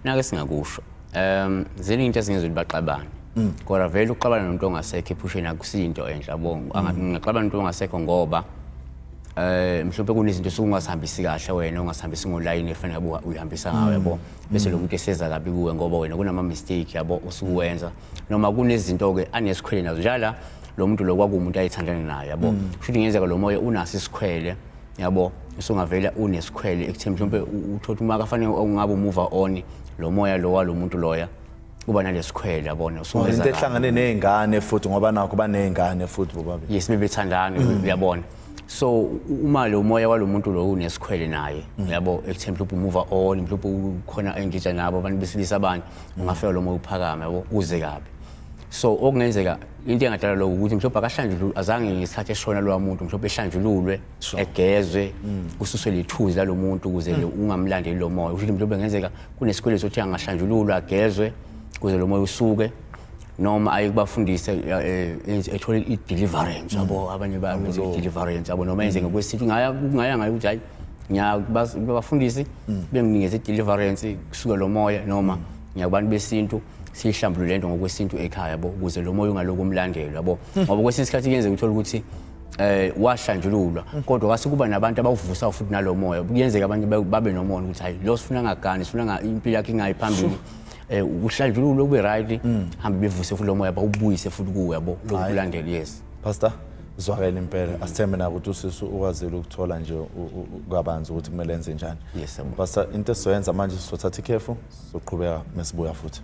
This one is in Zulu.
Nake singakusho. Ziningi into ezingenza ukuthi baxabane. Kodwa vele ukuxabana nomuntu ongasekho ephusheni akusinto enhle, yabo. Ngingaxabana nomuntu ongasekho ngoba mhlawumbe kunezinto osuke ungasihambisi kahle wena, ungasihambisi ngolayini efanele ngabe uyihambisa ngayo, yabo, bese lo muntu eseza kabi kuwe ngoba wena kunama mistake, yabo, osuke uwenza, noma kunezinto ke anesikhwele nazo njala lo muntu lo kwakuwumuntu ayethandana naye, yabo. Kusho ukuthi ngenzeka lo moya unaso isikhwele, yabo, usungavela unesikhwele ekutheni mhlawumbe uthole uma kafanele ungabe umuva on lo moya lo walo muntu loya kuba nalesikhwele, yabona, usungeza into ehlangane nezingane futhi, ngoba nakho banezingane futhi bobabili. Yes, bebethandana, uyabona. So uma lo moya walomuntu lo unesikhwele naye, yabo, ekutheni mhlawumbe umuva on, mhlawumbe ukhona engitsha nabo abantu besilisa abanye, ungafika lo moya uphakame, yabo, uze kabi. So okungenzeka, into engadala lokho ukuthi mhlawumbe akahlanjululwe, azange ngesikhathi eshona lowa muntu mhlawumbe ehlanjululwe, egezwe, kususwe lethuzi lalo muntu ukuze ungamlandeli lo moya. Kusho ukuthi mhlawumbe ngenzeka kunesikweletu sokuthi angahlanjululwa, agezwe ukuze lo moya usuke, noma aye kubafundise, ethole i-deliverance, yabo. Abanye bayenza i-deliverance, yabo, noma yenze ngokwesintu. Ngaya ngayo ukuthi hayi, ngiyabafundisi benginikeze i-deliverance kusuke lo moya, noma ngiyakubantu besintu siyihlambulule lento ngokwesintu ekhaya, yabo, ukuze lo moya ungaloku umlandelo, yabo, ngoba kwesinye isikhathi kuyenzeka uthola ukuthi wahlanjululwa, kodwa kwase kuba nabantu abawuvusa futhi nalo moya. Kuyenzeka abantu babe nomona ukuthi hayi, lo sifuna ngagani, sifuna impilo yakhe ingayi phambili, uhlanjululwe kube right, hambe bevuse futhi lo moya, bawubuyise futhi kuwe, yabo, lokulandela, yes. Pastor, zwakele impela. Asithembe nako ukuthi usisi ukwazile ukuthola nje kabanzi ukuthi kumele enze njani. Yes, yabo. Pastor, into esizoyenza manje, sizothatha ikhefu, sizoqhubeka mesibuya futhi.